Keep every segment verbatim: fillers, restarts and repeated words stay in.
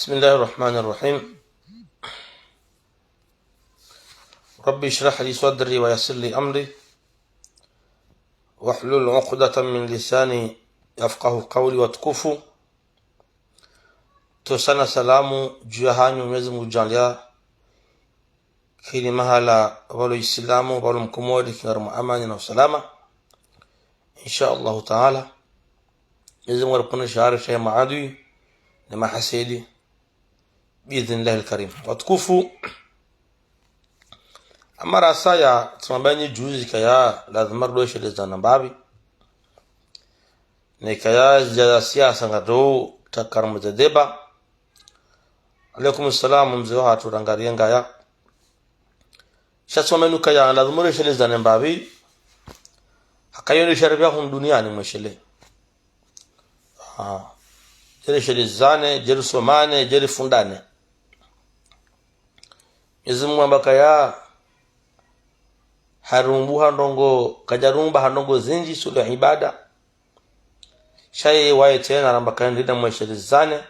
بسم الله الرحمن الرحيم. رب اشرح لي صدري ويسر لي أمري واحلل عقدة من لساني يفقهوا قولي. Watukufu, ntsohusana salamu dju yahanyu, Mwenyezi Mungu ngudjaanlia kila mahala pvalo Isilamu, pvalo Mkomori, ngari mwa amani na usalama. Insha Allahu Taala, Mwenyezi Mungu ngariponeshe harumwa ye maadui ne mahasidi, biidhnillahi lkarim. Watukufu, amara saya tsimwambiani juzi kaya lazima ridjo eshelezana mbapvi, ne kaya zidja za siasa ngaridjo takaramu za deba. Alaikum salam, mze wahatru, rangariye ngaya. Sha tsimwambiani kaya lazima rishelezane mbapvi, haka yo nde sharipvia hunu duniani mweshele. Ah, dje rishelezane, dje risomane, dje rifundane. Mwenyezi Mungu hamba kaya harumbu ha ndrongo, kadjarumba ha ndrongo zindji isiyo ibada. Sha ye waye tsena haramba kaya ndrida mweshelezane,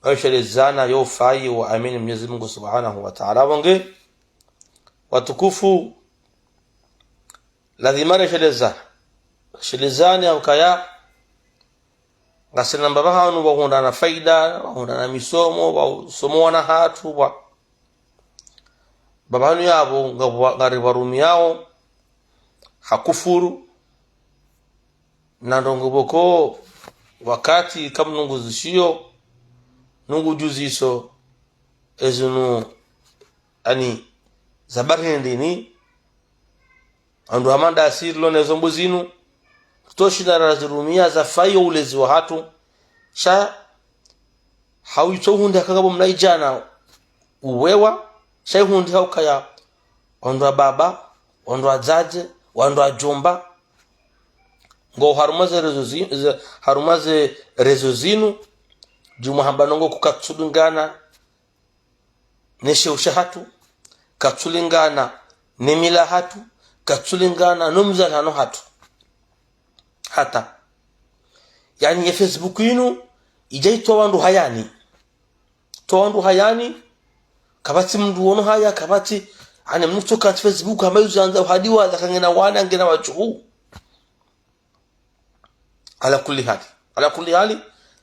mweshelezana yo ufayi wa amini Mwenyezi Mungu Subhanahu wa Taala. Pvonge, watukufu, lazima rishelezane. Rishelezane ha ukaya ngasina mbaba hanu pvahundrana faida, pvahundrana misomo, pvasomo wana hatru, pva mbaba hanu yapvo nga-, ngari pvarumiyao ha kufuru, na ndrongo pvoko wakati kamnunguzishiyo, nungujuziso ezinu, ani, za barindini, wandru hama ndasi rilo ne zombo zinu, ritsoshinda razirumiya zafayi wo ulezi wahatru, sha hau itso hundri haka ngapvo mna idjana uwewa, sha ihundri ha ukaya wandru wa baba, wandru wa dzadze, wandru wa djomba, ngo harumwa ze rezo zi-, ze, harumwa ze rezo zinu, djumwa hamba ndrongo kukatsulingana ne sheo shahatru, katsulingana ne mila hatru, katsulingana no mzalano hatru. Hata, yani, ye Facebook inu idja itowa wandru hayani. Towa wandru hayani, kapvatsi mndru wono haya, kapvatsi, ani, mndru tsoka Facebook hama yuzi andza uhadiwa, zaka ngena wana, ngena wadjuhu. Ala kulli hali. Ala kulli hali,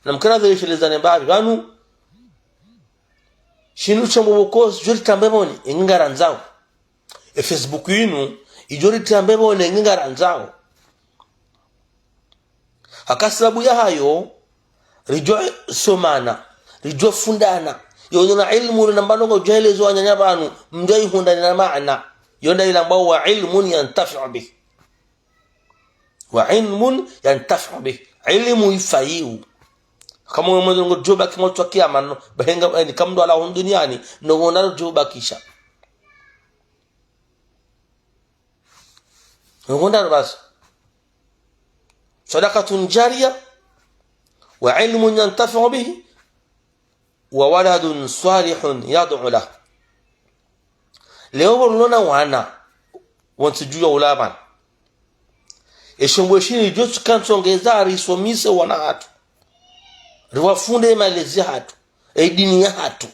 namkana ze rishelezane mbapvi pvanu. Shinu sha mbobokozi, djo ritambe pvone, engi ngarandzao. E Facebook inu, idjo ritambe pvone, engi ngarandzao. Haka sababu yahayo, ridjo somana, ridjo fundana. Yo nuna ilmu ri namba ndrongo djo elezo wananya pvanu, mdjo ihundra nina maana. Yo nda ilambwa وعلم ينتفع به. وعلم ينتفع به. Ilmu ifayiwo. Hama mwe mwenye ngo djo baki mwa ntsu wa kiyama no, bahenga, yani, kamndru ala hunu duniani, no ngo nalo djo bakisha. No ngo nalo basi. صدقة جارية وعلم ينتفع به وولد صالح يدعو له. Leo pvo rilona wana wontsi dju ya ulapvana. Eshombo shinu idjo tsuka ntsongeza risomise wana hatru, riwafunde malezi hatru, edini yahatru.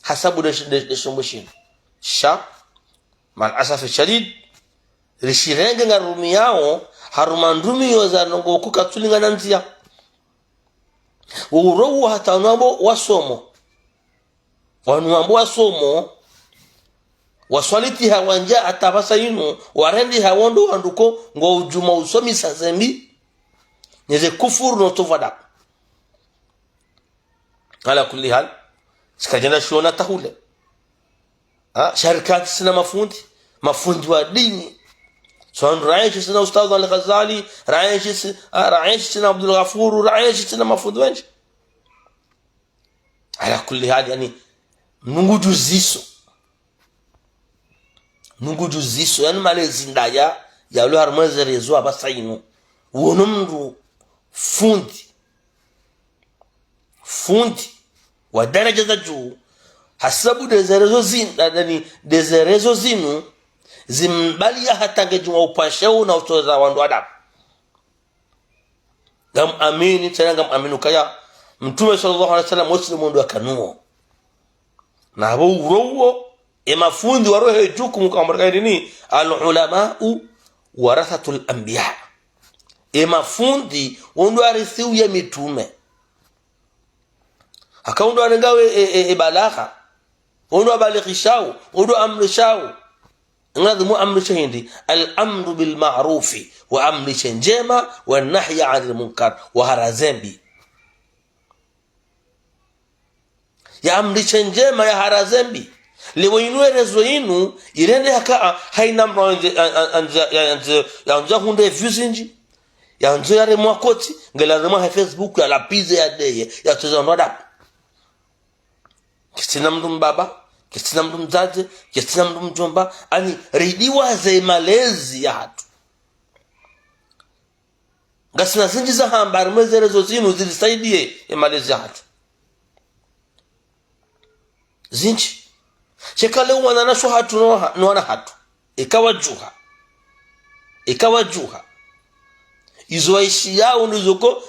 Hasababu nde, nde, nde shombo shinu. Sha, مع الأسف الشديد, rishirenge ngarirumiyao harumwa ndrumiyo za ndrongo kukatsulingana ndziya. Wo urowu hata wanu wambo wasomo. Wanu wambo wasomo, waswalitiha wandja hata pvasa inu, warendiha wo ndo wandru ko ngo udjuma usomisa zembi, ne ze kufuru no tsovu adabu. Ala kulli hal, tsikadjenda shiona tahule. Ha, sha rikantsi sina mafundi, mafundi wa dini. So, wandru raenshi sina Ustadh Al Ghazali, raenshi si-, ha, raenshi sina Abdul Ghafuru, raenshi sina mafundi wendji. Ala kulli hal, yani, nungujuziso. Nungujuziso, yani, malezi ndaya, yalo harumwa ze rezo apvasa inu. Wono mndru fundi. Fundi wa daraja za dju, hasababu nde ze rezo zin-, na-, nani, nde ze rezo zinu, zimbaliya hata nge djumwa upvashe wo na utoza wandru adabu. Ngam amini, tsena ngam amini ukaya, Mtrume swallallahu alayhi wasallam, wontsi ndo mwendo wakanuwo. Na apvo urowo, e mafundi warohe jukumu kamwe raka irini, العلماء ورثة الأنبياء. E mafundi, wo ndo warithiwo ye mitrume. Haka wo ndo warengao e, e, e, e balagha. Wo ndo wabalighishao, wo ndo waamrishao. Nge ladhimu uamrishe hindri, الأمر بالمعروف, waamrishe ndjema, والنهي عن المنكر, waharaze mbi. Yaamrishe ndjema, yaharaze mbi. Leo inu e réseau inu, irende haka, a, haina mdru yandze, a, a, yandze, yandze, yandze yahundre vues zindji. Yandze yaremwa koti, nge ladhimu he Facebook, yalapize, yadeye, yatseze wandru adabu. Ketsina mdru mbaba, ketsina mdru mdzadze, ketsina mdru mdjomba, ani ridiwaze e malezi yahatru. Ngasina zindji za hamba harimwa ze réseau zinu zirisaidiye e malezi yahatru. Zindji. Sheka leo wananyashe wahatru no ha-, no wana hatru. Eka wadjuha. Eka wadjuha. Izo waishiyao ndizo ko,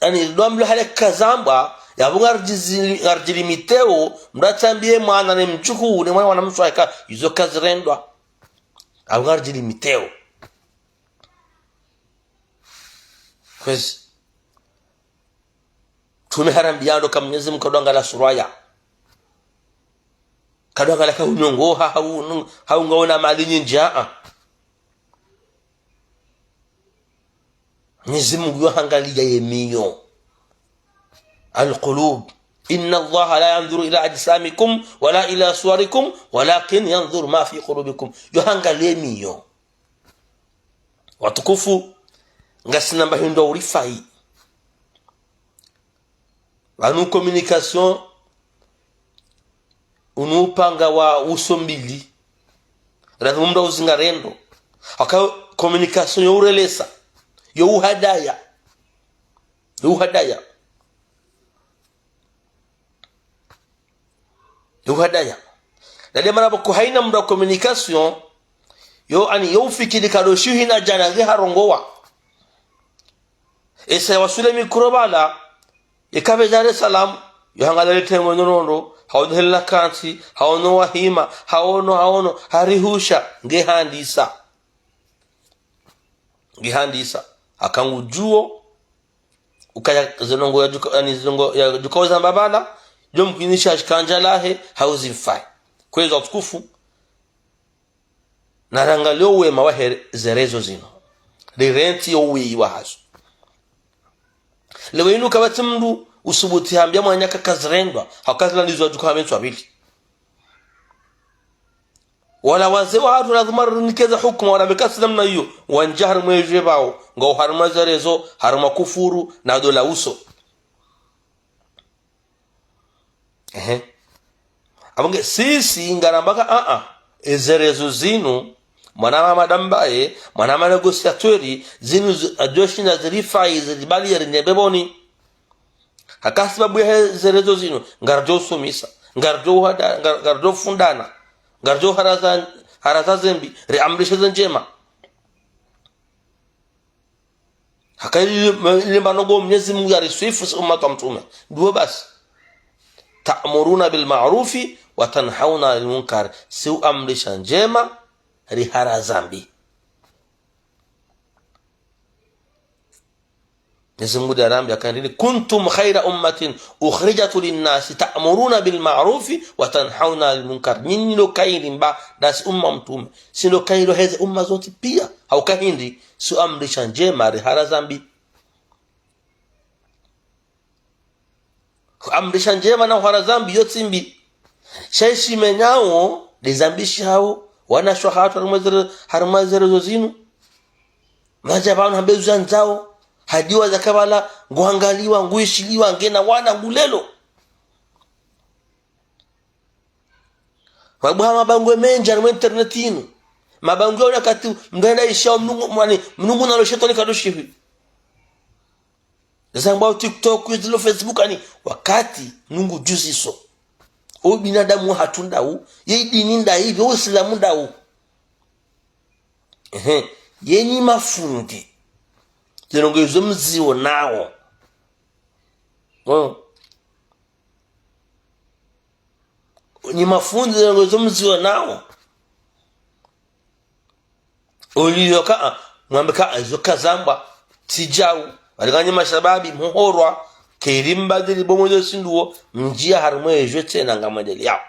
ani, ndo ambao hale kazambwa, yapvo ngaridjizi-, ngaridjilimiteo, mdru yatsambiye mwana ne mdjuhu, ne mwana, mwana mshe eka, izo kazirendwa. Yapvo ngaridjilimiteo. Kwezi. Mtrume harambiya ndo ka Mwenyezi Mungu kadjwangaliya sura ya. Kadjwangaliya ka unyongo ha, ha, ha, ha ngawe na mali nyindji, a. Mwenyezi Mungu yo hangaliya ye miyo. القلوب. إن الله لا ينظر إلى أجسامكم ولا إلى صوركم ولكن ينظر ما في قلوبكم. Yo hangaliya ye miyo. Watukufu, ngasina mba hindru urifayi. Pvanu communication, unu upanga wa uso mbili. Ladhimu mdru uzingare ndro. Haka communication yo urelesa. Yo uhadaya. Yo uhadaya. Yo uhadaya. Na nde mana pvoko haina mdru wa communication, yo ani, yo ufikiri kado shiyo hindri djana nge harongowa. Esa yawaswili mikro pvala, eka pvwa Dar es Salaam, yo hangaliya le tengwe no nondo, hawono hela kantsi, hawono wahima, hawono, hawono, harihusha, nge handisa. Nge handisa. Haka ngudjuo, ukaya ze ndrongoo yadjuka, ani ze ndrongoo yadjuka uzamba pvala, yo mkinisha shikandja lahe, hau zimfayi. Kwezi watukufu, narangaliye o wema wahe ze réseau zinu. Rirentsi yo uwi wahazo. Leo inu kapvatsi mdru usubutu hambiya mwananya ka kazirendwa, hau kazila ndizo yadjuka hamentswa pvili. Wala wazee wahatru ladhimu warinike ze hukuma, wala mekasi namna iyo, wandja harimwa edje pvao, ngwao harimwa ze réseau, harimwa kufuru, na dola uso. Ehe. Apvo nge sisi ngaramba ka, a, a, eze réseau zinu, mwana mama dambaye, mwana mama négociateur, zinu zi-, adjoshinda zirifayi, ziribali, yarinyembe pvoni. Haka sibabu yahe ze réseau zinu, ngaridjo usomesa, ngaridjo uhada-, ngar-, ngaridjo ufundana, ngaridjo uharaza, haraza ze mbi, riamrishe ze ndjema. Haka ile, ile mbano ngo Mwenyezi Mungu yariswifu si umati wa mtrume. Ndo basi. تأمرون بالمعروف وتنهون عن المنكر. Si uamrisha ndjema, riharaza mbi. Mwenyezi Mungu nde yarambiya ka ndini, كنتم خير أمة أخرجت للناس تأمرون بالمعروف وتنهون عن المنكر. Nyinyi ndo kheri mba, ndasi umma mtrume. Si ndo kheri heze umma zontsi piya. Hauka hindri, si uamrisha ndjema, riharaza mbi. Kuamrisha ndjema na uharaza mbi yo tsi mbi. Sha ishimenyao, nde zambishihao, wananya wahatru harimwa ze ré-, harimwa ze réseau zinu. Mdja pvanu hambe zo yandzao, hadiwaza ka pvala, nguhangaliwa, nguishiliwa, ngena wana, ngulelo. Wabuha mabangwe mendji harimwa internet inu. Mabangwe ya wakati mdru yenda ishao mnungu, mwani, mnungu nalo shetwani kadoshihi. Zambwa TikTok, zilo Facebook, ani, wakati mnungu djuziso. O binadamu wahatru ndawu, ye dini ndayipvi, o Usilamu ndawu. Ehe, yenyi mafundi. Ze ndrongoo izo mzionao. Oh. Nyi mafundi, ndrongoo zo mzionao. Oliyo ka, mwambe ka, izo kazambwa, tsi djau. Walinganyi mashababi, muhorwa, keri mbadili bo mwezo sinduo, mdjia harumwa ejo tsena ngamwendeleao.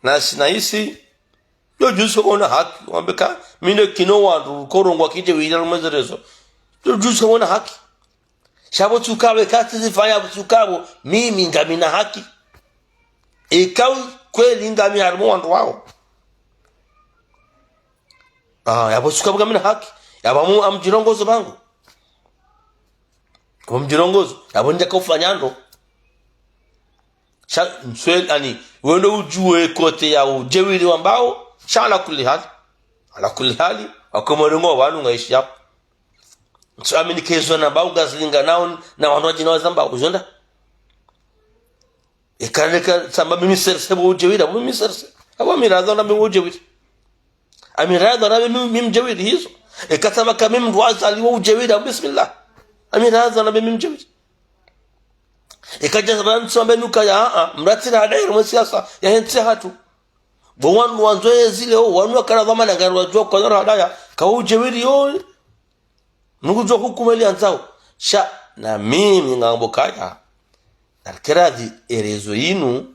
Nasi nahisi, yo juzi wona haki, wambe ka, mi ndo kino wandru, korongoa kidje wira harumwa ze réseaux. Yo juzi wona haki. Sha pvo tsuka pvo, eka tsi zifanya pvo tsuka pvo, mimi ngamina haki. Eka kweli ngami harumwa wandru wao. Ah, yapvo tsuka pvo ngamina haki. Yapvo amu-, amdjirongozo pvangu. Apvo mdjirongozo. Yapvo ndjaka ufanya ndro. Sha, msweli, ani, wendo udjuwe kote ya udjewiri wambao, sha ala kulli hali. Ala kulli hali, wakomori ngo wanu ngaishi yapvo. Ntsu amini kezo na mbao ngazilinganao, na wandru wadjina wazambao, ujonda. Eka neka tsamba mimi serse bo udjewiri, apvo mimi serse. Apvo mi radhwa na mimi udjewiri. Ami radhwa na mimi, mimi mdjewiri hizo. Eka tsamba ka mimi mndru azaliwa udjewiri, apvo bismillah. Ami radhwa na mimi mdjewiri. Eka dja tsamba ntsu ambe nuka ya, a, a, mratsi na adairi mwe siasa, ya hentsi hatru. Bo wanu wandzo yezile, o, wanu wakana dhwamana ngari wadjuwa kwa nara hadaya, ka udjewiri yo. Mngu djo hukuma ili andzao. Sha, na mimi ngambo kaya. Narike radhi e réseau yinu,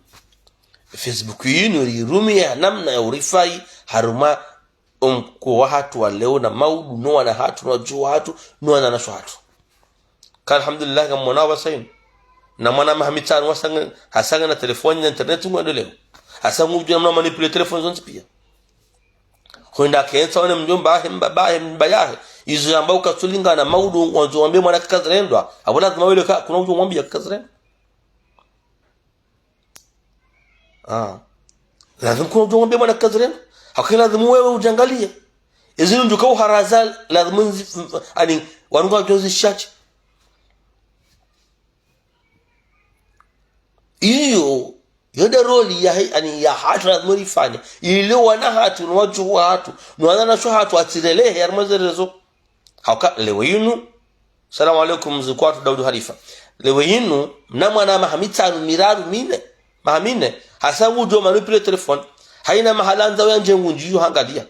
Facebook yinu, rirumie namna ya urifai, harumwa omkowa hatru wa leo na maudu, no wana hatru, no wadjuhu hatru, no wananyasho hatru. Ka alhamdulillah, ngamwonao pvasa yinu. Na mwana maha mitsanu wasange, hasange na telefoni na internet ngwendo leo. Hasange udjua namna manipuler telefoni zontsi pia. Hwenda kentsa wane mdjomba wahe, mbaba wahe, mbaba yahe. Izo yamba ukatsulingana maudu, wandzo wambe mwana kakazirendwa. Apvo lazima wele ka, kuna udjo mwambia kakazirendwa. Ah. Lazima kuna udjo mwambia mwana kakazirendwa. Haki lazima wewe udjangalie. Ezinu ndjuka uharaza, lazima nzi-, ani, wanu ngwadjo zishache. Iyo, yo nde roli ya he-, ani, ya hatru lazima rifanye. Ili wana hatru, no wadjuhu hatru, no wananyasho hatru, watsirelehe, harumwa ze réseaux. Hauka, leo yinu, salamu alaikum, mzukuu watru Daudu Halifa. Leo yinu, mna mwana maha mitsanu, miraru, mine, maha mine, hasa ngudjo manipuler telefoni. Haina mahala andzao yandje ngundjiyo hangalia.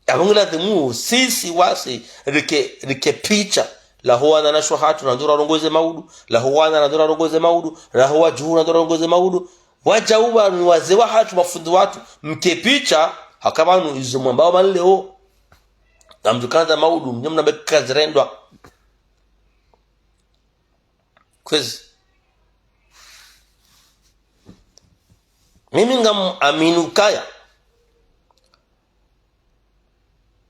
Yapvo ngilazimu sisi wasi rike, rike picha. Laho wananyasho hatru na ndura rongoze maudu. Laho wana na ndura rongoze maudu. Laho wadjuhu na ndura rongoze maudu. Wadjau pvanu wazee wahatru, mafundi watru. Mke picha, haka pvanu izo mwambao pvanu leo. Ngamdjukandza maudu, mnye mnambe kakazirendwa. Kwezi. Mimi ngam amini ukaya.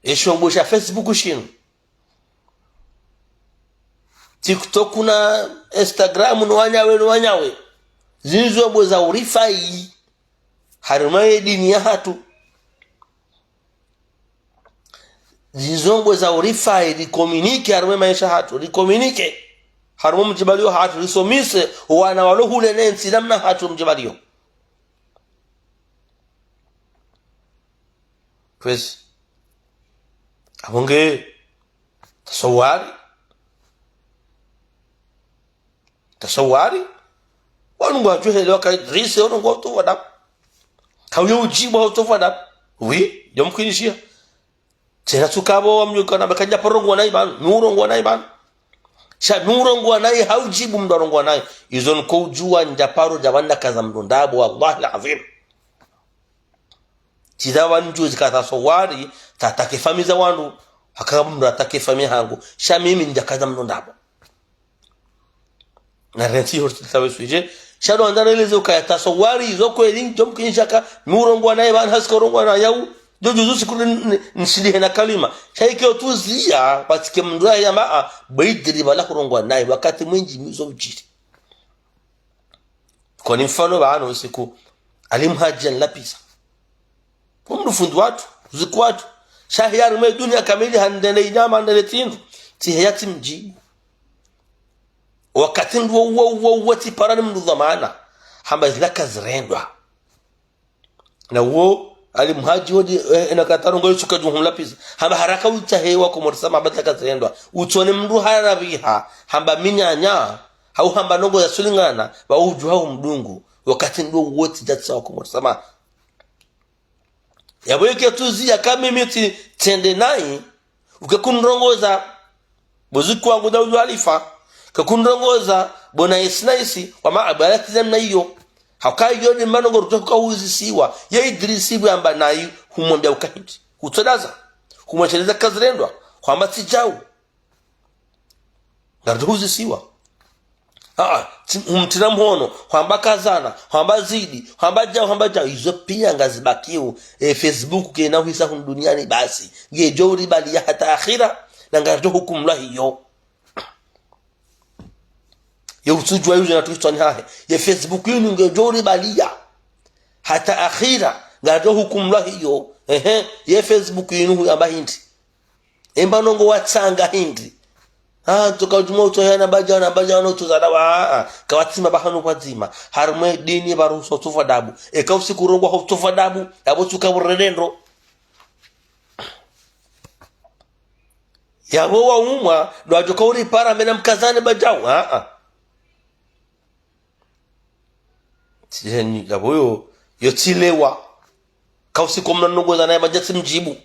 Eshombo sha Facebook shinu. TikTok na Instagram no wanyawe, no wanyawe. Zinu zombo za urifai. Harumwa ye dini ya hatru. Zizombo za urifai, ri communiquer harumwa maesha hatru, ri communiquer harumwa mdjibaliyo hatru, risomise wana walo hule ne ntsi namna hatru mdjibaliyo. Kwezi. Apvo nge, tasawari. Tasawari, wanu ngwadjo helewa ka Idrisse, wanu ngwatowa damu. Kauye udjibu hautowa damu. Oui, yo mkinishiha. Tsena tsuka pvo wamnyuka na meka ndjaparo rongoa nayi pvanu, mi urongoa nayi pvanu. Sha mi urongoa nayi haudjibu mndru arongoa nayi. Izo nko udjua ndjaparo dja pvanu ndakaza mndru ndrabo, wallahi al-azim. Tsidja pvanu djuzi ka tasawari, tsatake famiyi za wandru, haka mndru atake famiyi hangu. Sha mimi ndjakaza mndru ndrabo. Na rentsi hori tsawe sujet. Sha ndo andza releze ukaya tasawari, izo kweli, ndjo mkinisha ka, mi urongoa nayi pvanu, hasika urongoa nayi yau, ndjo djuzu siku ni, ni, nishindihe na kalima. Sha ike otuziya, pvatsike mndru ya yamba, a, bwe idiri pvala hurongoa nayi, wakati mwindji mizo udjiri. Kwani mfano pvanu usiku, Ali Mhadji yanilapvisa. Umdru fundi watru, uziku watru. Sha hiya harumwa ye duniya kamili handende inyama, handende tsindru. Tsiheya tsimdji. Wakati ndruwo, uwo, uwo, uwo, tsipara ni mndru dhwamana. Hamba zila kazirendwa. Na uwo, Ali Mhadji wodi, eh, ena kataro ngo yusuka dju humlapvisa. Hamba haraka utsahe wa Komori sama hamba zila kazirendwa. Utsone mndru harapviha. Hamba mi nyanya. hau hamba ndrongoo zatsulingana, pvaudjuha umdungu, wakati ndo wontsi djatsaha Komori samaha. Yapvo yeke tuzi yaka mimi tsi, tsende nayi, uke kunrongoza, bo zuki wangu Daudi Halifa, ke kunrongoza, bo naisi naisi, wama abala tsi namna iyo. Hauka iyo ni manongo ruto hukahuzisiwa, ye Idrisi pvwamba nayi, humwambia uka hindri. Hutsodaza, humwesheleza kazirendwa, hwamba tsi djau. Ngaridjo huzisiwa. Aa, tsi, humtria mhono, hwamba kazana, hwamba zidi, hwamba djau, hwamba djau, izo pia ngazibakiwo. E, Facebook kena hwisa hunu duniani basi. Ngedjo uribaliya hata akhira, na ngaridjo hukumulwa hiyo. Ye utsudjuwa yuzo na tushitswani hahe. Ye Facebook yinu ngedjo uribaliya hata akhira, ngaridjo hukumulwa hiyo. Ehe, ye Facebook yinu huyamba hindri. Emba ndrongoo watsanga hindri. Ah, tsuka udjuma utsohea na badja, na badja, no utsuzana wa, ah, ah. Kawatsima pvahanu pvwadzima. Harumwa dini pvaruhusu utsopva adabu. Eka usiku rongowa hau utsopva adabu, yapvo tsuka urerendo. Yapvo waumwa, ndo wadjoka uripara mena mkazane badjau. Ah, ah. Tsi, yapvo yo, yo tsilewa. Kausiku mna ndrongoo zanaye pvandza tsimdjibu.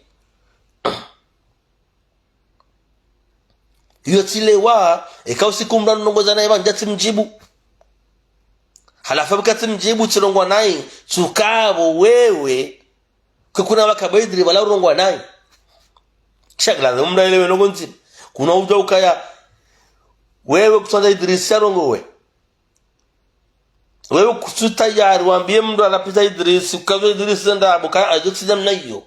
Yo tsilewa, eka usiku mna ndrongoo zanaye pvandza tsimdjibu. Halafu pvwaka tsimdjibu tsirongowa nayi, tsuka pvo wewe, kwe kuna waka bo Idri pvala urongowa nayi. Sha ngilazimu mndru aelewe ndrongoo ndzima. Kuna udjuwa ukaya, wewe kutsandza Idrisi arongowe. Wewe kutsu tayari wambiye mndru alapviza Idrisi, ukazo Idrisi zenda apvo, ka ayo tsi namna iyo.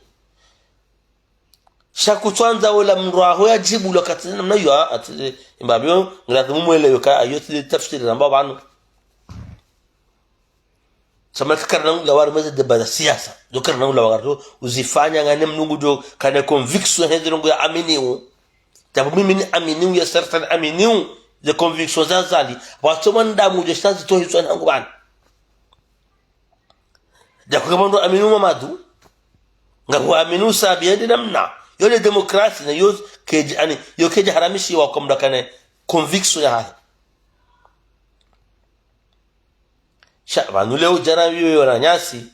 Sha kutswandza wela mndru aho yadjibu lo katsi namna iyo, a, atsi, imbapvo, ngilazimu mwelewe ka ayo tsi tafsiri ramba pvanu. Sha mana karina ulawa harumwa ze débat za siasa. Ndo karina ulawa ngaridjo uzifanya ngane mndru ngudjo kana conviction heze ndrongoo ya aminiwo. Djapvo mimi ni aminiwo ya certaines aminiwo ze convictions za Azali. Watso mwanadamu udjo shinda zitohitswa nangu pvanu. Djakuka pvandru aminiwo Mamadu. Ngapvo aminiwo Sabi yende namna. Yo le démocratie na yo kedji, ani, yo kedji haramishiwa kwa mndru kana conviction yahahe. Sha, pvanu leo djana pviyo yo wananyasi,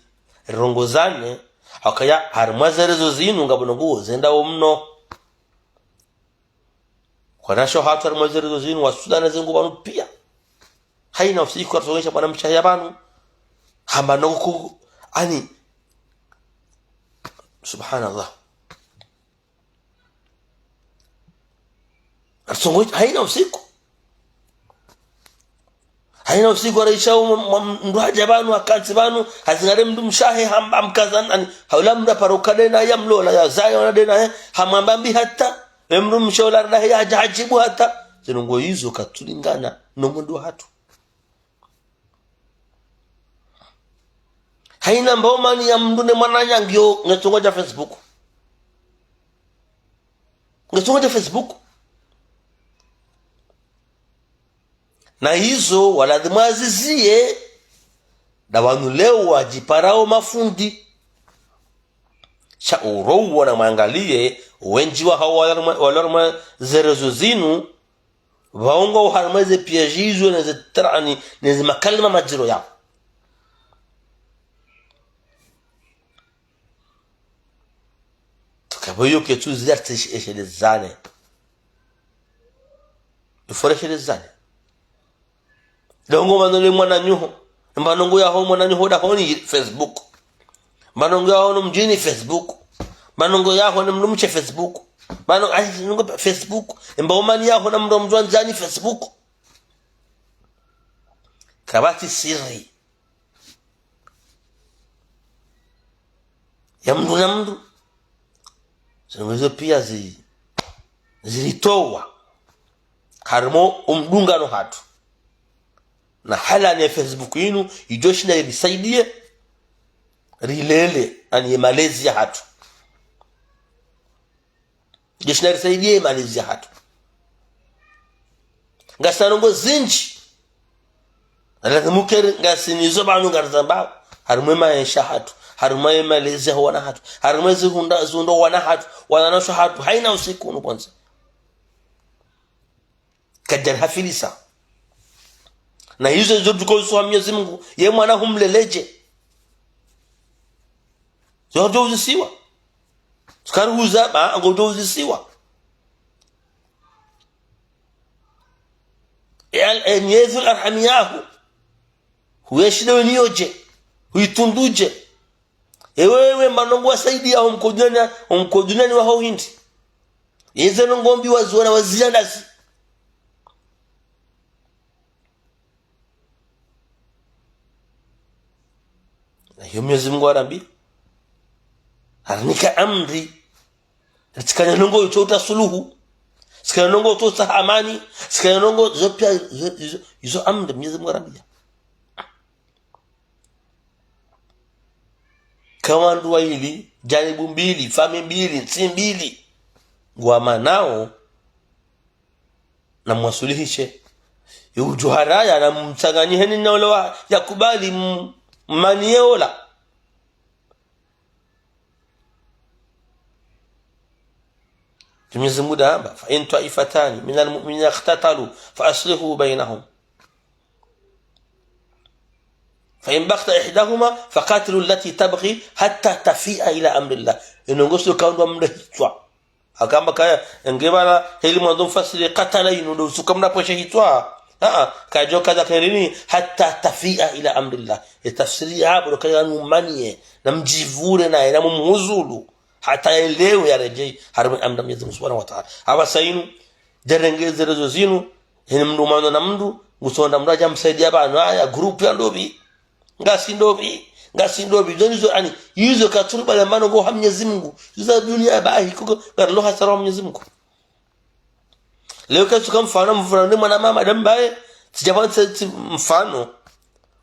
rirongozane, hukaya harumwa ze réseaux zinu ngapvo ndrongoo zendao mno. Wanawashe wahatru harumwa ze réseaux zinu, wasudana zengu pvanu pia. Haina usiku, harisongesha mwanamshe ya pvanu. Hamba ndrongoo ku, ani. Subhanallah. Arisongo, haina usiku. Haina usiku arisha mndru hadja pvanu, hakantsi pvanu, hazingare mndru mshe wahe, hamba mkazana, ani, haula mndru aparo kadena, ya mlola, ya zaya, wana dena, he, hamwamba mbi hata, e mndru mshe ola rada he, hadja hadjibu hata. Zinu ndrongoo izo katsulingana no mwendo wahatru. Haina mba omani ya mndru ne mwananya ngiyo, nge tsongo dja Facebook. Nge tsongo dja Facebook. Na izo, walazimu waziziye, nda wanu leo wadjiparao mafundi. Sha urowo na mwangaliye, wendji wahawo wala harumwa, wala harumwa ze réseaux zinu, pvaongo harumwa ze piège izo neze tra-, ani, neze makalima madziro yawo. Tsuka pvo yo ketsu zila tsi eshelezane. Ifore eshelezane. Ndrongoo mba ndrongoo le mwananyaho. Mba ndrongoo yaho mwananyaho dahoni Facebook. Mba ndrongoo yaho no mdjini Facebook. Mba ndrongoo yaho ne mdrumshe Facebook. Mba ndrongoo, ayi, ndrongoo Facebook. Mba omani yaho na mndru mdjuwa ndzani Facebook. Kapvatsi siri ya mndru na mndru. Zinu izo pia zi, ziritowa harumwa omdungano hatru. Na hala ne Facebook inu, idjo shinda irisaidiye, rilele, ani ye malezi yahatru. Idjo shinda irisaidiye ye malezi yahatru. Ngasina ndrongoo zindji. Lazimu keri ngasina izo pvanu ngarizambao. Harumwa maesha yahatru. Harumwa ye malezi ya wana hatru. Harumwa zihundra, zihundra wana hatru. Wananyashe hatru. Haina usiku unu kwanza. Kadjari hafilisa. Na izo, izo ndrongoo zo ha Mnyezi Mngu, ye mwana humleleje? Zo ngudjo uzisiwa. Sukari huzaba, ngudjo uzisiwa. E al-, e nyezi al-arhami yaho. Huyeshi nayo niyoje? Huitunduje? Ewe, ewe, mba ndrongoo wasaidiya ho mkodunani, ho mkodunani waho hindri? Yeze ndrongoo mbi waziona waziyandazi. Na iyo Mnyezi Mngu harambiya, harinika amri, ritsikane ndrongoo itso utsaha suluhu, tsikane ndrongoo itso utsaha amani, tsikane ndrongoo zo piya, izo, izo, izo amri Mnyezi Mngu harambiya. Ka wandru wayili, janibu mbili, fami mbili, ntsi mbili, ngwamanao, na mwasuluhishe. Ye udjo haraya na mtsanganyiheni na ola wa yakubali m-, mmaniye ola. Mnyezi Mngu hamba, فإن طائفتان من المؤمنين اقتتلوا فأصلحوا بينهم. فإن بغت إحداهما فقاتلوا التي تبغي حتى تفيء إلى أمر الله. Inu ngosi ukaundwa mndru hitswa. Hakamba kaya, nge bala, heli mwandzo mfasiri katala inu ndo usuka mna pweshe hitswa. Aa, kajo kaza kerini, حتى تفيء إلى أمر الله. Ye tafsiri yapvo ndo kaya numaniye, na mjivure naye, na mumhuzulu. Hata yelewe yaredjeyi, harimwa amri ya Mnyezi Mngu Subhanahu wa Ta'ala. Apvasa inu, nde rengeze rezo zinu, heni mndru mwana na mndru, ngusonda mndru aja msaidiya pvanu, aya, groupe ya ndopvi. Ngasi ndopvi, ngasi ndopvi, izo nizo ani, izo katsuru bale mba ndrongoo ha Mnyezi Mngu, izo za duniya bahi, koko, ngarilo hasara wa Mnyezi Mngu. Leo ketsuka mfano, mfano ni mwana mama, dambaye, tsidja pvanu tsi, tsi, mfano.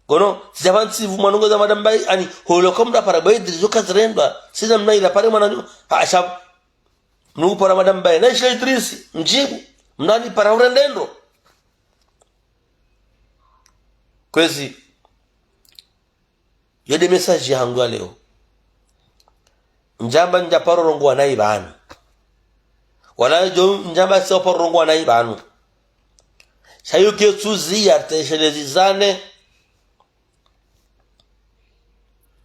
Kono, tsidja pvanu tsi, mwana ngoza madambaye, ani, holo kwa mndru apara bayi, diri zo kazirendwa, sina mna ila pare mwana nyo, ha, asha, mndru upara madambaye, na ishila Idrisi, mjibu, mndru ani para urende ndro. Kwezi, yo nde message yahangu ya leo. Ndjamba ndja paro rongowa nayi pvanu. Wala djo ndjamba tsi paro rongowa nayi pvanu. Sha yo ketsuziya riteshelezizane.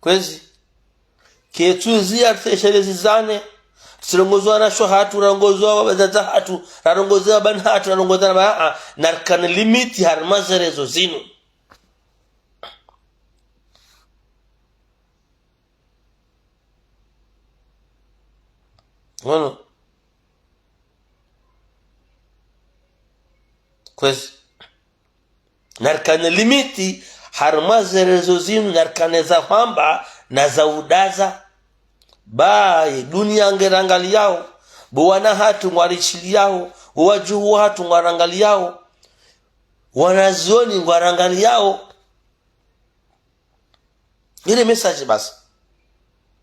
Kwezi. Ketsuziya riteshelezizane. Tsirongoza wanashe hatru, rarongoza wadzadze hatru, rarongoza wabani hatru, rarongoza na ba-, a, narikane limite harimwa ze rezo zinu. Ngono. Kwezi. Narikane limite, harimwa ze rezo zinu, narikane za hwamba, na za udaza. Ba, ye duniya nge rangaliyao, bo wana hatru ngwarishiliyao, bo wadjuhu hatru ngwarangaliyao, wanazioni ngwarangaliyao. Ile message basi.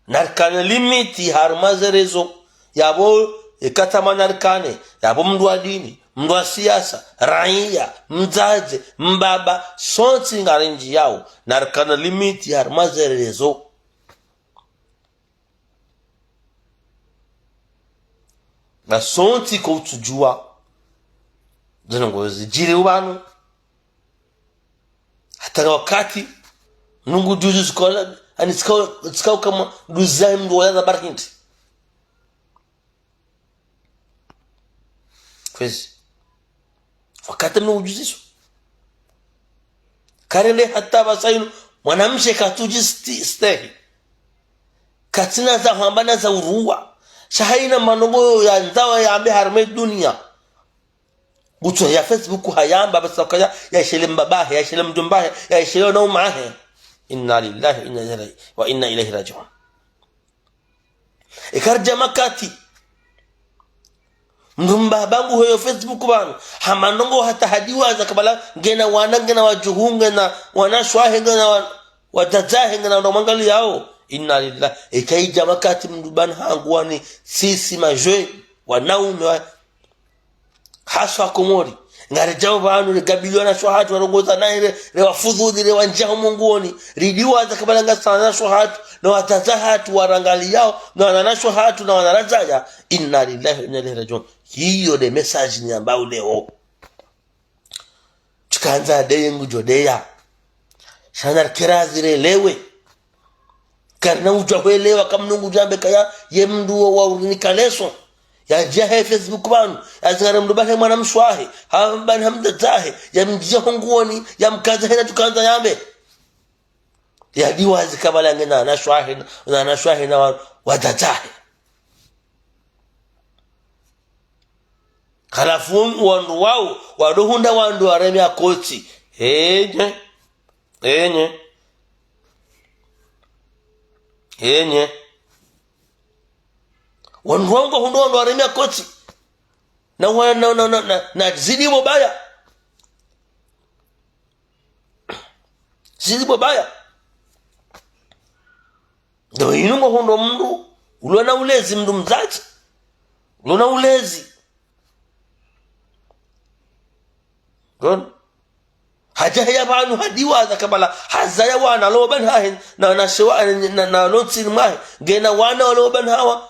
Narikane limite harimwa ze rezo, yapvo, ekatama narikane, yapvo mndru wa dini, mndru wa siyasa, raiya, mdzadze, mbaba, sontsi ngarindjiyao, narikane limite harimwa ze rezo. Na sontsi ko utsudjuwa. Zinu ngozi djiri upvanu. Hata nga wakati, nungu juzi zikola, ani zikao, zikao kama duzayi mndru wala za barhindi. Kwezi. Wakati mndru ujuzi so. Karende hata apvasa inu, mwanamshe katsuji sti-, stehi. Katsina za hwamba na za uruwa. Sha hayina manongo ya ndzawa yambe harimwa duniya. Utso ya Facebook hayamba, apvasa kaya, yashele mbabahe, yashele mdjombahe, yashele wanaumahe. Inna lillahi wa inna ilaihi, wa inna ilaihi rajiun. Eka ridja makati. Mndru mbaba ngu hoyo Facebook pvanu. Hama ndrongo hata hadiwaza kabala ngena wana, ngena wadjuhu, ngena wanashe wahe, ngena wa-, wadzadze wahe, ngena ndo mwangaliyao. Inna lillahi. Eka idja makati mndru pvanu hangu wani sisi madjwe, wanaume wa, haswa Komori. Ngaridjao pvanu, rigabiliwa na wanashe wahatru, warongoza nayi, re, rewafudhuli, rewandjia ho mongoni. Ridiwaza kabala ngasi na wanashe wahatru, na wadzadze wahatru, warangaliyao, na wananashe wahatru, na wanaradzaya. Inna lillahi wa inna ilaihi rajiun. Hiyo nde message niyambao leo. Tsikandza adeye ngudjo deya. Sha narikere zirelewe. Karina udjuwa hwelewa kamnungu djambe kaya ye mndru wo wa urinika leso. Yadjiya he Facebook pvanu. Yazingare mndru pvale mwana mshe wahe. Hamba ni hamdzadze wahe. Yamdjiya ho nguoni. Yamkandza hena tsukandza yambe. Yadiwazi kabala nge na wanashe wahe, na wanashe wahe na wa-, wadzadze wahe. Halafu wandru wao, wado hundra wandru wareme kotsi. Enye. Enye. Enye. Wandru wao ngwahundro wandru wareme kotsi. Na wa-, na, na, na, na, na zidi bo baya. Zidi bo baya. Ndo inu ngwahundro mndru, ulo na ulezi mndru mdzadze. Ulo na ulezi. Ngono. Hadja heya pvanu hadiwaza kabala hazaya wana lo pvanu hahe na, na shewa, na, na lo ntsini mwahe. Ngena wana lo pvanu hawa.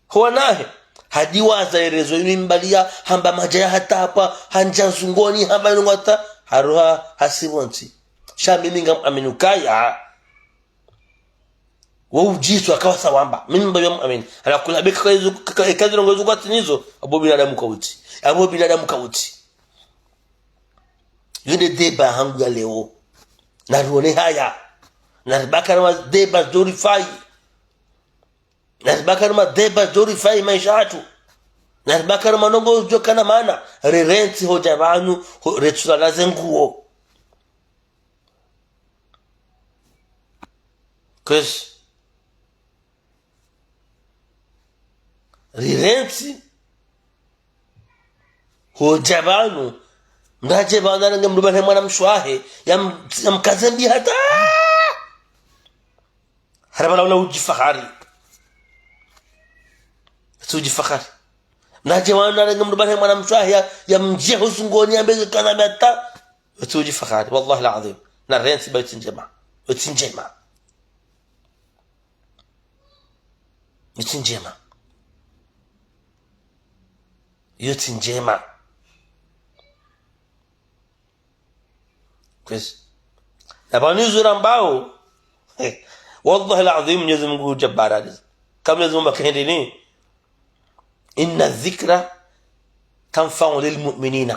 Ho wanahe. Hadiwaza erezo inu imbaliya hamba madjaya hatapva, handja nzungoni, hamba inu ngwata, haroha hasibu ntsi. Sha mimi ngam aminu kaya. Wo udjiso akawa sawamba. Mimi mba yam amini. Ala kula beka kwa izo, ka-, ka-, eka zilo ngozo kwatsi nizo. Abo binadamu kautsi. Abo binadamu kautsi. Yo nde débat hangu ya leo. Narione haya. Naribaka na ma débat zo rifayi. Naribaka na ma débat zo rifayi maesha yahatru. Naribaka na manongo zo kana mana. Rirentsi hodja pvanu, ho-, retsulala ze nguo. Kwezi. Rirentsi. Hodja pvanu. Mndru hadje pvanu arenge mndru pvale mwana mshe wahe. Yam-, yamkaze mbi hata. Harapvala ula udjifahari. Tsi udjifahari. Mndru hadje pvanu arenge mndru pvale mwana mshe wahe ya, yamdjiye ho zungoni yambe kana meta. Tsi udjifahari. Wallahi al-azim. Narentsi ba yo tsi ndjema. Yo tsi ndjema. Yo tsi ndjema. Yo tsi ndjema. Kwezi. Na pvanu izo rambao. Wallahi al-azim, Mwenyezi Mungu jabbar aliz. Kama Mwenyezi Mungu hamba kende ni. إن الذكرى تنفع المؤمنين.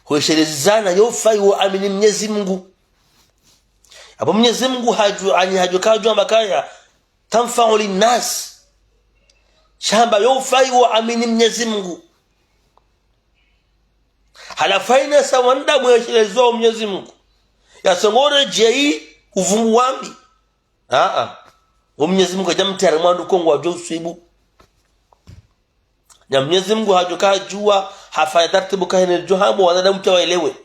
Hweshelezana yo ufayi wo amini Mwenyezi Mungu. Abo Mwenyezi Mungu hadju, ani hadju kadju amba kaya, تنفع للناس. Sha hamba yo ufayi wo amini Mwenyezi Mungu. Halafu hayina sa wanda mweshelezo Mwenyezi Mungu. Ya songore djeyi uvumu wambi. Aa. Wo Mwenyezi Mungu hadja mtiyari mwandu ko ngwadjo uswibu. Na Mwenyezi Mungu hadjo kadjuwa, hafanya taratibu kahene djo hamba wanadamu tsi waelewe.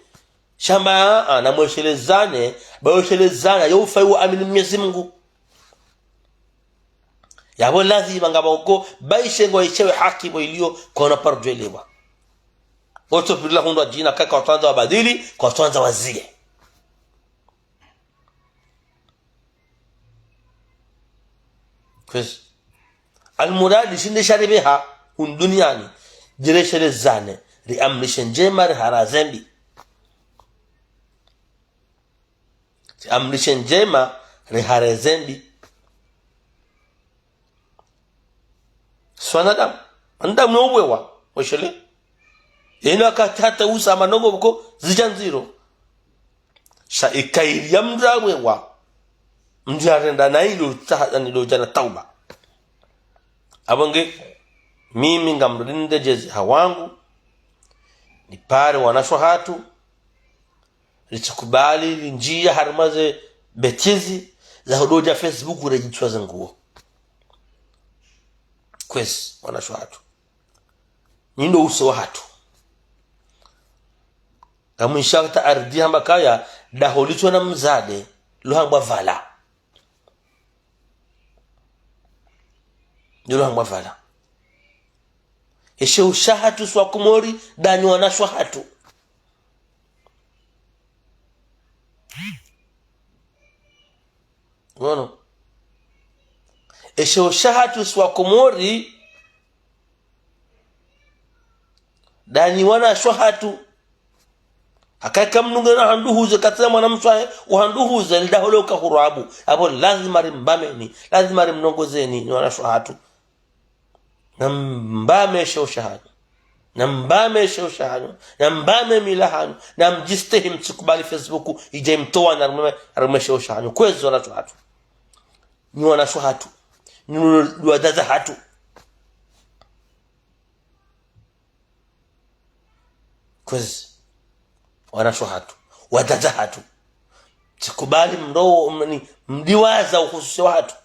Sha hamba, aa, na mweshelezane, ba yo shelezana, yo ufayi wo amini Mwenyezi Mungu. Yapvo lazima ngapvo uko, ba ishe ngo ishewe haki pvo iliyo, kwana paro djwelewa. Otso pirila hundrwa djina kaka watsandza wabadili, kwatsandza waziye. Kwezi. Almuradi shinde sharibeha hunu duniani. Djireshelezane. Riamrishe ndjema, riharaze mbi. Riamrishe ndjema, riharaze mbi. Si wanadamu. Wanadamu no uwewa. Weshele. Yena wakati hata usa manongo pvoko zidja ndziro. Sha ikayiri ya mndru awewa. Mndru yarenda na ilo tsaha, yani ilo djana tauba. Apvo nge, mimi ngamrudi ndedjeze hawangu. Nipare wanashe wahatru. Ritsikubali, rindjiya harumwa ze bêtises, za hudodja Facebook redjitswa ze nguo. Kwezi, wanashe wahatru. Nyi ndo uso wahatru. Ngamwisha hata ardhi hamba kaya, daho litsona mzade, lo hambwa pvala. Ndo lo hambwa pvala. Eshe usha hatru si wa Komori, danyi wanashe wahatru. Ngono. Eshe usha hatru si wa Komori, danyi wanashe wahatru. Haka eka mndru ngena handuhuze, katsina mwanamshe wahe, uhanduhuze, lidaho le uka hurabu. Apvo lazima rimbameni, lazima rimnongozeni, nyi wanashe wahatru. Nambame sheo shahanyu. Nambame sheo shahanyu. Nambame mila hanyu. Namdjistehi, mtsikubali Facebook idje imtowa na harumwa, harumwa sheo shahanyu. Kwezi wanashe wahatru. Nyi wanashe wahatru. Nyi wadzadze wahatru. Kwezi. Wanashe wahatru. Wadzadze wahatru. Tsikubali mndro, mni-, mdiwaza uhususi wahatru.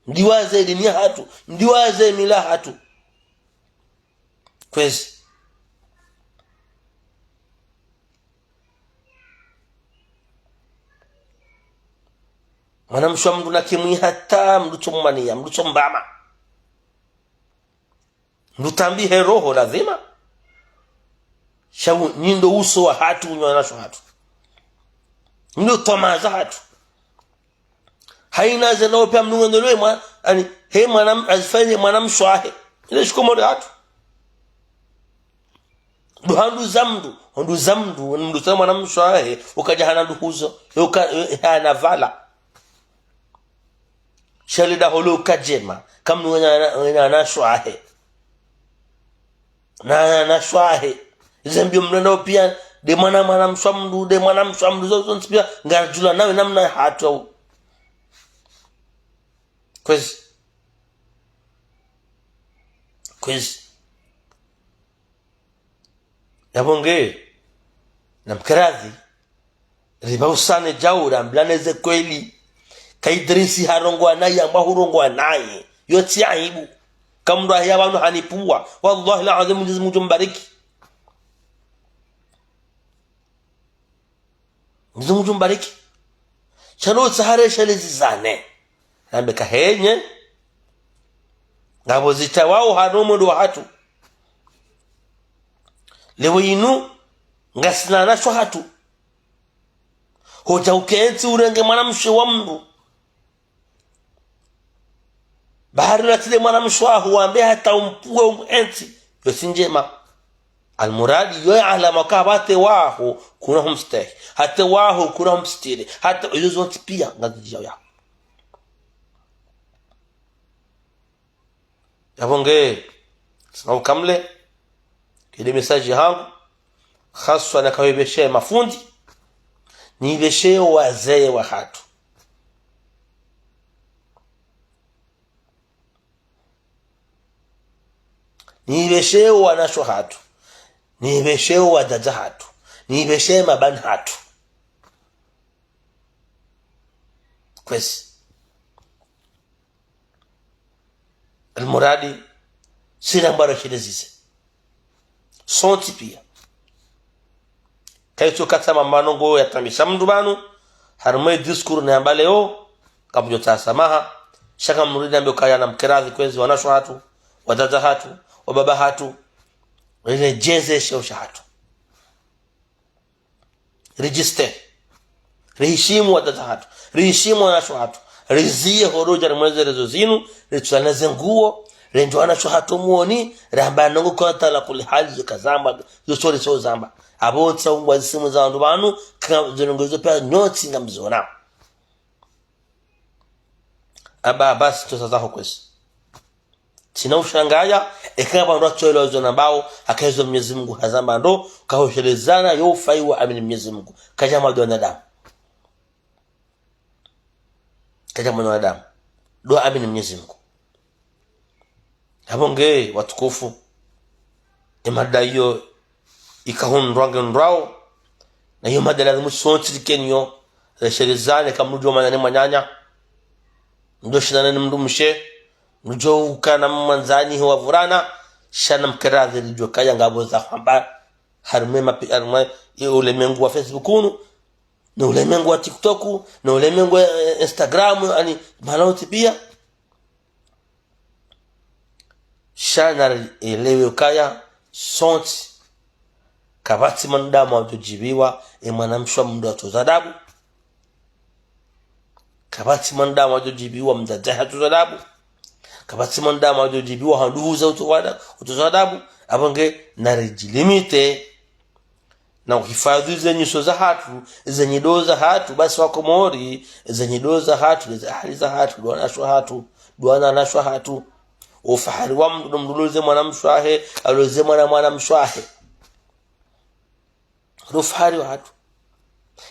Mdiwaze dini yahatru. Mdiwaze mila yahatru. Kwezi. Mwanamshe wa mndru nakimwi hata, mndru tso mmaniya, mndru tso mbama. Mndru tambihe roho lazima. Sha u-, nyi ndo uso wahatru, nyi wanashe wahatru. Nyi ndo twamaa zahatru. Haina ze nao pia mndru ngendelewe mwa-, ani, he mwana-, azifanye mwanamshe wahe. Ile shikomori hatru. Ndo handuza mndru, handuza mndru, mndru tsena mwanamshe wahe, ukadja hana nduhuzo, uka-, hana pvala. Sha lidaho le uka djema, kamnu wena, wena wanashe wahe. Na, na, wanashe wahe. Ize mbio mndru nao pia, nde mwana, mwanamshe wa mndru, nde mwanamshe wa mndru, zo, zontsi pia, ngaridjulana nawe namna yahatru. Kwezi. Kwezi. Yapvo nge, namkeradhi, ripvausane djau, rambilane ze kweli. Ka Idrisi harongoa naye, amba hurongoa naye. Yo tsi aibu. Ka mndru ahiya pvanu hanipvuwa. Wallahi al-azim, Mwenyezi Mungu ngudjo mbariki. Mwenyezi Mungu ngudjo mbariki. Sha no utsaha reshelezane. Nambe ka henye. Ngapvo zitawao harumwa ndo wahatru. Leo inu, ngasina wanashe wahatru. Hodja ukentsi urenge mwanamshe wa mndru. Bahari ulatsile mwanamshe waho, wambe hata umpvuwe umwentsi. Yo tsi ndjema. Almuradi, yo ya alama ka pvwatse waho, kuna humstehi. Hatse waho, kuna humstiri. Hata, izo zontsi pia, ngazidjao ya. Yapvo nge, tsina ukamle, kile message hangu, haswa naka wepveshe mafundi, nipveshe wazee wahatru. Nipveshe wanashe wahatru. Nipveshe wadzadze wahatru. Nipveshe mabani hatru. Kwezi. Almuradi, sina mbaro shile zize. Sontsi pia. Kayitsu katsa mambano ngo yatambisha mndru pvanu, harumwa ye discours nayamba leo, kamdjo tsaha samaha, sha kamrudi nambe ukaya namkeradhi kwezi wanashe wahatru, wadzadze wahatru, wababa wahatru, rile djeze sheo shahatru. Ridjistehi. Rihishimu wadzadze wahatru. Rihishimu wanashe wahatru. Riziye horodja rimweze rezo zinu, ritsulane ze nguo, rendje wanashe wahatru mwoni, ramba nongo kwa tala kuli hali zo kazamba, zo sori so zamba. Apvo ntsa ungwa zisimu za wandru pvanu, ka zilongo zo pia nyontsi ngamzona. Aba, basi, tosa zaho kwezi. Tsina ushangaya, eka pvandru watsoelewa zo nambao, haka izo Mwenyezi Mungu hazamba ndo, kahoshelezana, yo ufayi wa amini Mwenyezi Mungu. Kadja mwa ndo wanadamu. Kadja mwa ndo wanadamu. Ndo amini Mwenyezi Mungu. Yapvo nge watukufu, ye mada iyo ikahundrwa nge ndrao, na iyo mada lazimu sontsi rikeniyo, reshelezane, kamdjo manya ne mwananya, mdjo shindana ne mndru mshe, mdjo ukana mwandzani hiwa vurana, sha namkeradhi ridjuwe kaya ngapvo za hwamba, harumwa mapi-, harumwa ye ulemengu wa Facebook unu, ne ulemengu wa TikTok, ne ulemengu wa, eh, Instagram, ani, mahala wontsi pia. Sha narielewe ukaya, sontsi, kapvatsi mwanadamu yadjo djibiwa, ye mwanamshe wa mndru yatsoza adabu. Kapvatsi mwanadamu yadjo djibiwa, mdzadze hatsoza adabu. Kapvatsi mwanadamu yadjo djibiwa, handuhuza utso wada-, utsoza adabu. Apvo nge, naridjilimite. Na uhifadhwi ze nyuso zahatru, ze nyido zahatru, basi Wakomori, ze nyido zahatru, ze ahali zahatru, ndo wanashe wahatru, ndo wananashe wahatru. Ufahari wa mndru, ndo mndru yaloleze mwana mshe wahe, yaloleze mwana mwana mshe wahe. Ndo ufahari wahatru.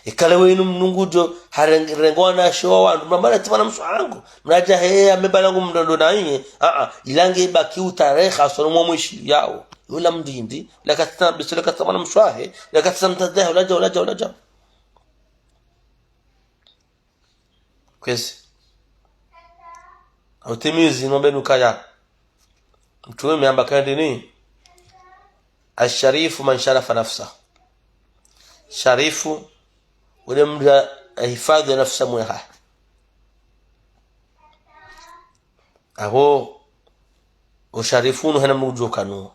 Ikale wenu mndru ngudjo hareng-, renga wanashe wa wandru, mramba nati mwana mshe wahangu, mradja heya mebala ngu mndru ndo na iye, a, a, ilange ibaki utareha, sono mwa mwishi yawo. Yula mndru ndi, la katsina, biso la katsina mwana mshe wahe, la katsina mtadze wahe, ulaja, ulaja, ulaja. Kwezi. Autimizi no benu kaya. Mtrume amba kaya ndini: "Asharifu man sharafa nafsa." Sharifu, ule mndru ahifadhwi nafsi mweha. Apvo, usharifu unu hena mndru udjo kana wo.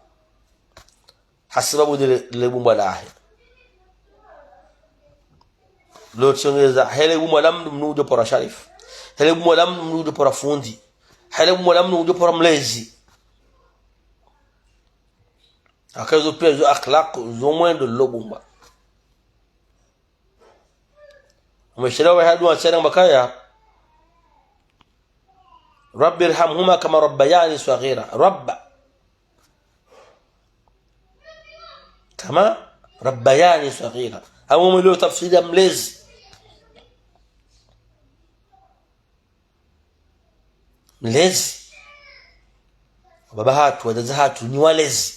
Hasibabu ndele, le bumbwa lahe. Lo tsongeza, hele bumbwa la mndru mndru udjo pora sharifu. Hele bumbwa la mndru mndru udjo pora fundi. Hele bumbwa la mndru udjo pora mlezi. Haka zo piya zo akhlaq, zo mwendo lo bumbwa. Umwishiliya wahe dua tsena amba kaya: "Rabbi irhamhuma kama rabbayani saghira." Rabba. Kama rabbayani saghira. Awu mwelewe tafsiri ya mlezi. Mlezi. Wababa hatru, wadzadze hatru, ni walezi.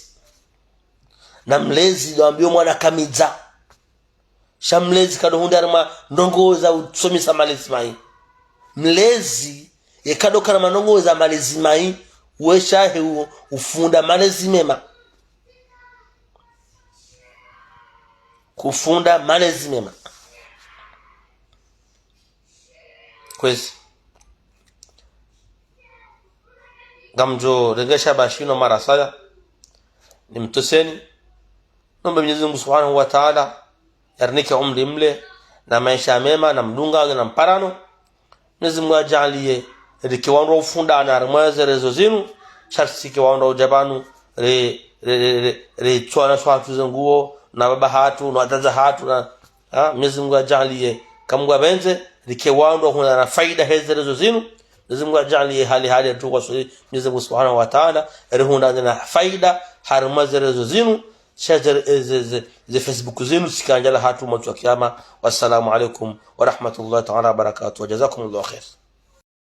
Na mlezi ndo ambiyo mwana kamidza. Sha mlezi kado hundra harumwa ndrongoo za usomesa malezi mayi. Mlezi, ye kado kana harumwa ndrongoo za malezi mayi, we shahe uwo ufunda malezi mema. Kufunda malezi mema. Kwezi. Ngamdjo rengesha bashino mara saya. Nimtoseni. Nombe Mwenyezi Mungu Subhanahu wa Ta'ala yarinike umri mle, na maesha mema, na mdungano, na mparano. Mwenyezi Mungu yadjaaliye rike wandru wa ufundana harumwa ze réseaux zinu, sha ritsi rike wandru wa udja pvanu ri, ri, ri, ri, ritsuwana swahatru ze nguo, na baba hatru, na wadzadze hatru, na, ha, Mwenyezi Mungu yadjaaliye, ka Mungu yapvendze, rike wandru wa hundana faida he ze réseaux zinu. Mwenyezi Mungu yadjaaliye hali hali yatru kwa suli, Mwenyezi Mungu Subhanahu wa Ta'ala, rihundane na faida harumwa ze réseaux zinu, sha ze, ze, ze, ze Facebook zinu, tsi kandjala hatru mwa ntsu ya kiyama. Wassalamu alaikum wa rahmatullahi ta'ala wa barakatuh. Wa jazakumullahu khair.